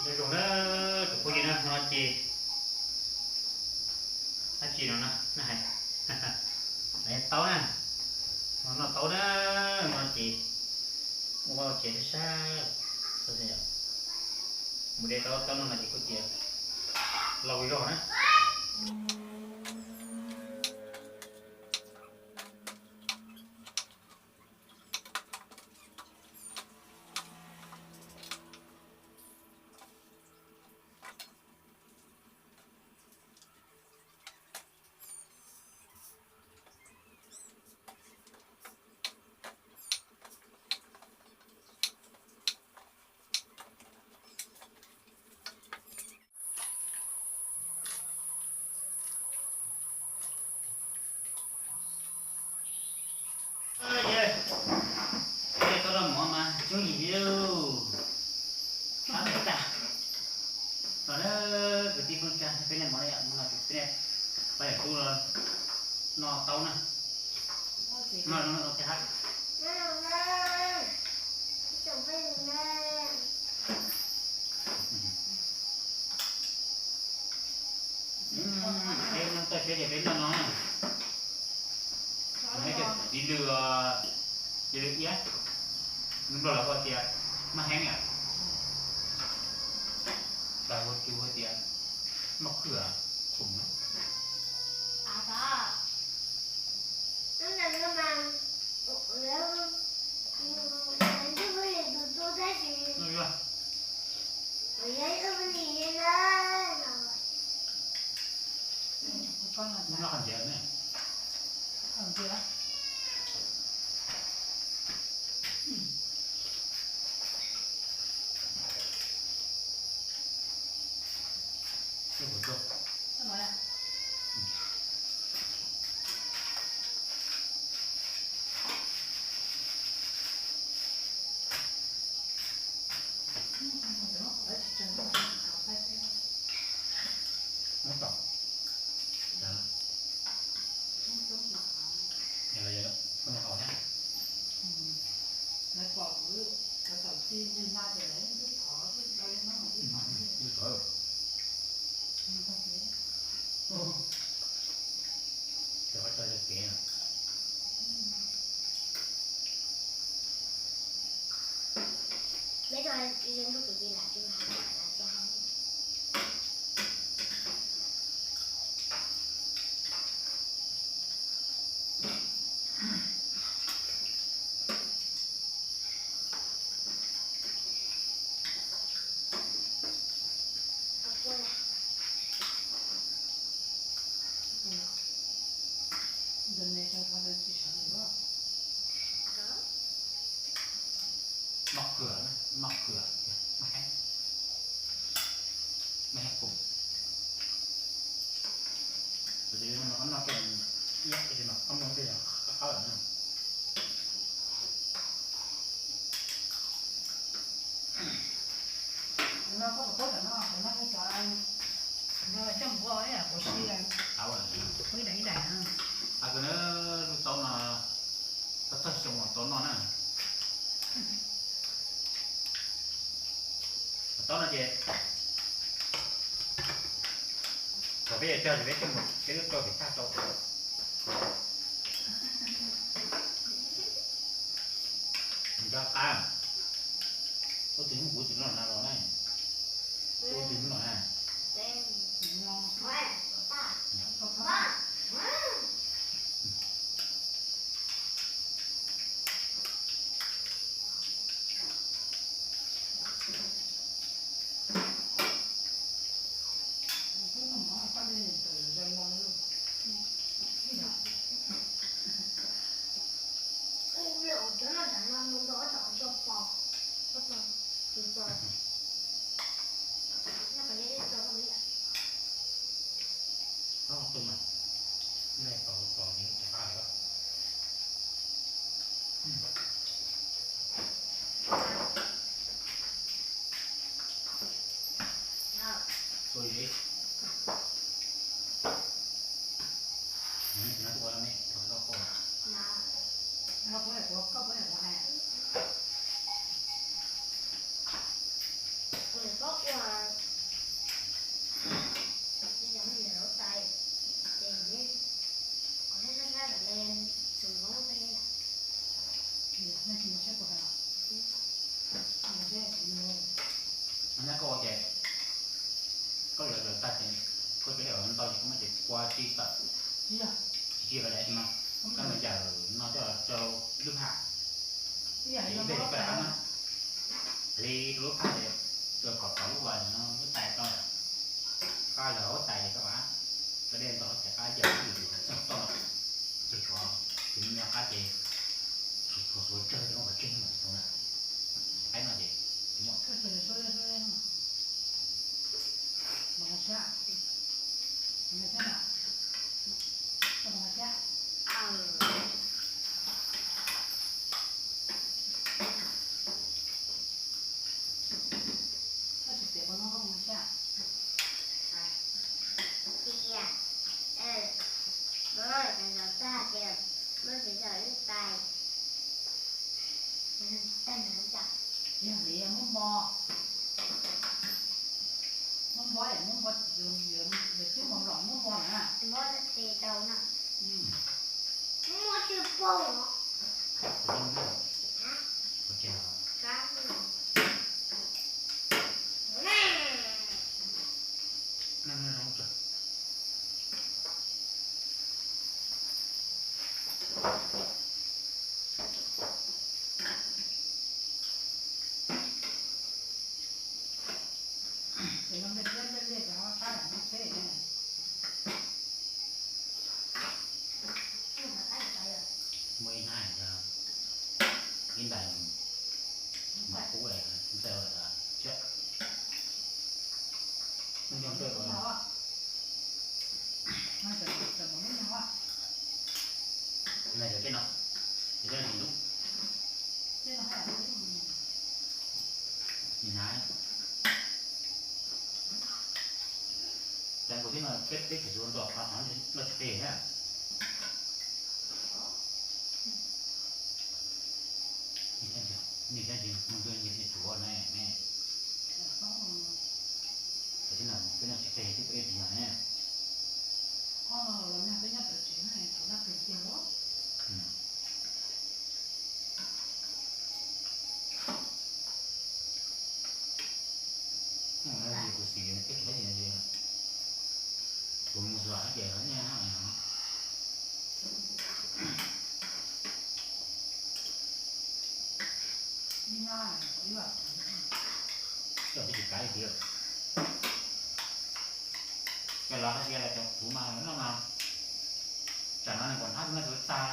Nyob zoo na, tus phooj ywg na, hmo no ces dab tsi no na, na hais, no yog taub na, hmo no noj taub na, hmo no ces ua vaj tsev sab sab, mus de taub, taub no no ces kuj tias laus zog na. Ces tau los mov mas coob yim li lauj, sab tag. Los na, kwv tij phooj ywg, peb nej mov no yom, mov no ces peb nej pab yawm tub noj taub na. Noj zoo noj zoo thiab hab. Peb noj tawj siab ces peb noj no. Noj cov txiv lws, txiv lws iab, nplog lawv hu tias maj heeb yom, lawv hu tias maj khwm, khum na. Noj qhov ntxiv ne. Maj khwm, maj khwm, maj heeb, maj heeb khum. Tab sis no koj noj tej iab tab sis mas koj muaj tej qab qab lawm na. No koj puas paub tam no, tam no cov, no coj mus ua quav si, ua ib daim ib daim. Kws na, lub taub no, koj txog xyoo tau noj na. Taub no ces thaum peb yuav cog ces peb cog mus peb lub rau pem tag rau. Nws cov qab, ub, tus hnub kuv tus no na los na, ub, tus hnub no na. Nws paub ua, nws cov niam lub tais, ces nws qhov sab sab sab le txus nkob peb yom. Nyob koj ua ces koj yuav tag ces koj cov dej ntau ces koj muab ces kua tsis tawm, tsis tsis los yam no, koj mus yawm no coj rau lub phaj, ces ib pliag koj rov qab muab li rau lub phaj ces kom kom lub uas no lub tais tau, koj lawv huab tais ces koj ua cov dej ntau ces qab yawm lub yus txog toj no, ces tshuav ces nws nyob qab ces tshuav xuav tsawg ces muab kom tseg mas tsis tau na. Qaib no ces tsis muaj. Tias, muab cov zos tag tias, muab cov zos lub tais, tag nrho. Yog li muab npo, muab npo, muab npo, yuav twb mos nploos muab npo na. Npo tes tau no. Muab twb paug. Ces no nplej thiab nplej liaj ces ho qab lam noj teb ne. Muaj ib hnab, ib ntais, mam pub ntxawg siab. Nyob nrog ntawd, no cov tej no, cov tej no tsis hlub. Nim na, cas nkaus thiab no peb peb tsis txhob nto qhov no tsis qi thiab. Nim thiab tsis mus ntu nim thiab tsis tsuav ne me. Tam sim no peb noj tsis qi twb peb tsis yog ne. Los nag peb nyob pem tsev no thaum nag qis kiag los. Kuv xim peb tsis, kuv mus xwb ces qhov nyiaj no. Coj peb tsis kav li tiag. Coj los hais tias cov kuv mas noj mas tsam no nws kom hnab kuv noj tsis tag.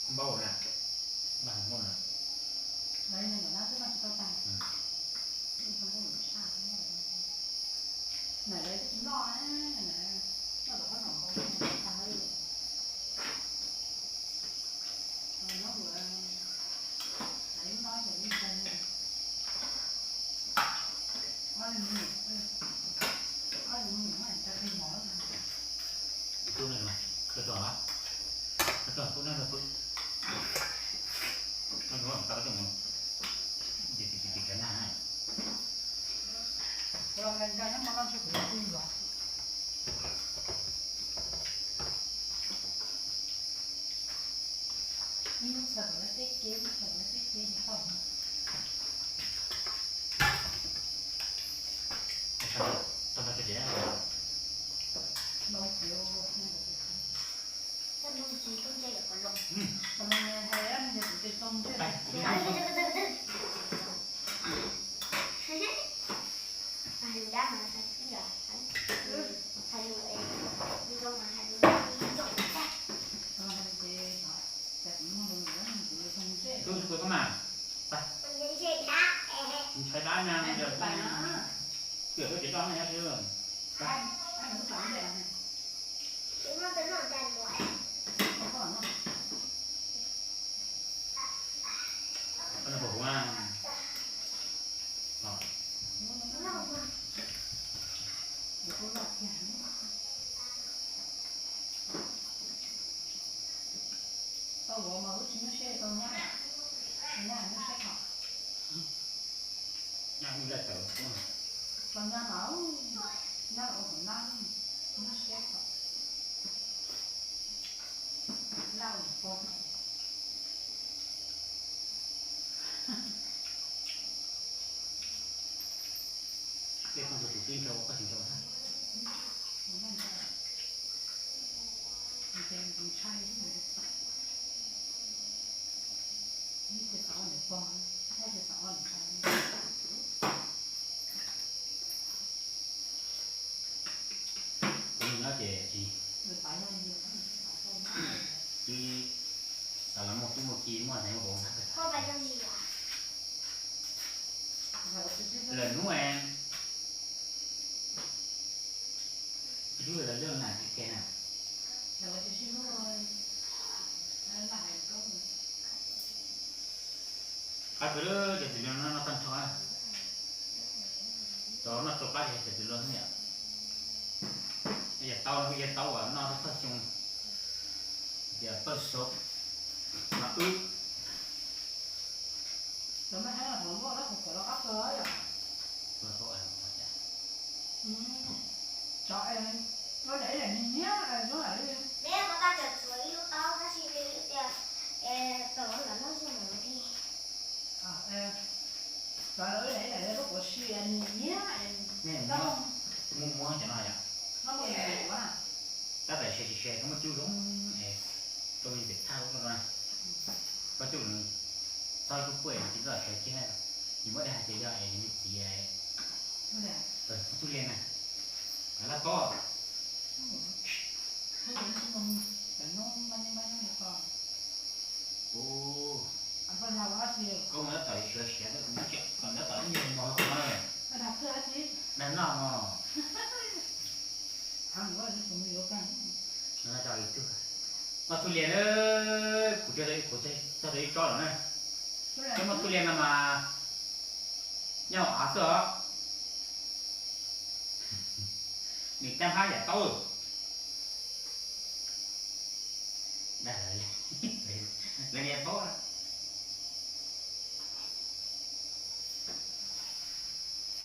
Npau na, npau npau na. Nais lawv twb tsis noj, noj tom qab noj npau tag li. Nyob ua, noj ces ib tag li. Ob li mus, ob li mus, cov plig mov. Koj tso mas, koj tso kub nab rau pw. Koj tso tau koj tso mus, ces ces ces kav nag. Kuv los nqa nqa nyob mov noj ntshe kuv yuav pw los. Ib hnub txhais kom lawv teb kev, ib hnub txhais kom lawv teb kev ces tau. Tau tau tso ces. Npau kev, tau npau tsis tau ntse kom los. Kom los hais me ntsis kuv ces tau ntse. Tus koj mas, ntshai dab na, tiam koj tsis tau na. Koj noj puas huv na? Tau ua mas wb tsis muaj siab tau nyab, nyab muaj siab tau. Laj tawm, nyob mas, nyob ua hauv nab, nyob siab thaum laj ua pog. Tej phooj ywg tus twb nrog ua koj tsis nrog na. Kuv nyob ces tsis, twb xav los muaj tub muaj ki muaj hneev muaj vauv ntag. Lawm hnub es, tsis hlub lawv lub na tsis ke na. Qab tsuas lawm cov txiv lws no noj tag nrho. Cov noj tsau plab ces cov txiv lws no yom. Yog taub no kuj yog taub uas noj tag tag xyoo, tias pawg xauv mas wb. Neb muab tab cov txuas ib lub taub tab sis li tias, es tau los noj xwb no li. Cov lawv daim lub quav si nws nyiab, nej muab, muab cov no yom. Tab tom se tsis se koj muab cub zoo es rau me pem thaj lub no, koj cub txhob cub puaj es tsis tau sawv kiag na. Nws muab dej hais tias yog es nws me txiv, txuj lias na, laj tob. Koj mus tab tom siav siav, kuv nyob tsev kom nyob tom ib nyuag mos qhov no na. Dag noj mos. Noj txuj lias na, kuv tso tau ib tsob lawm na. Cov muaj txuj lias no mas nyob hauv av xwb os. Nws cab hab yam taub. Lawv niam paub,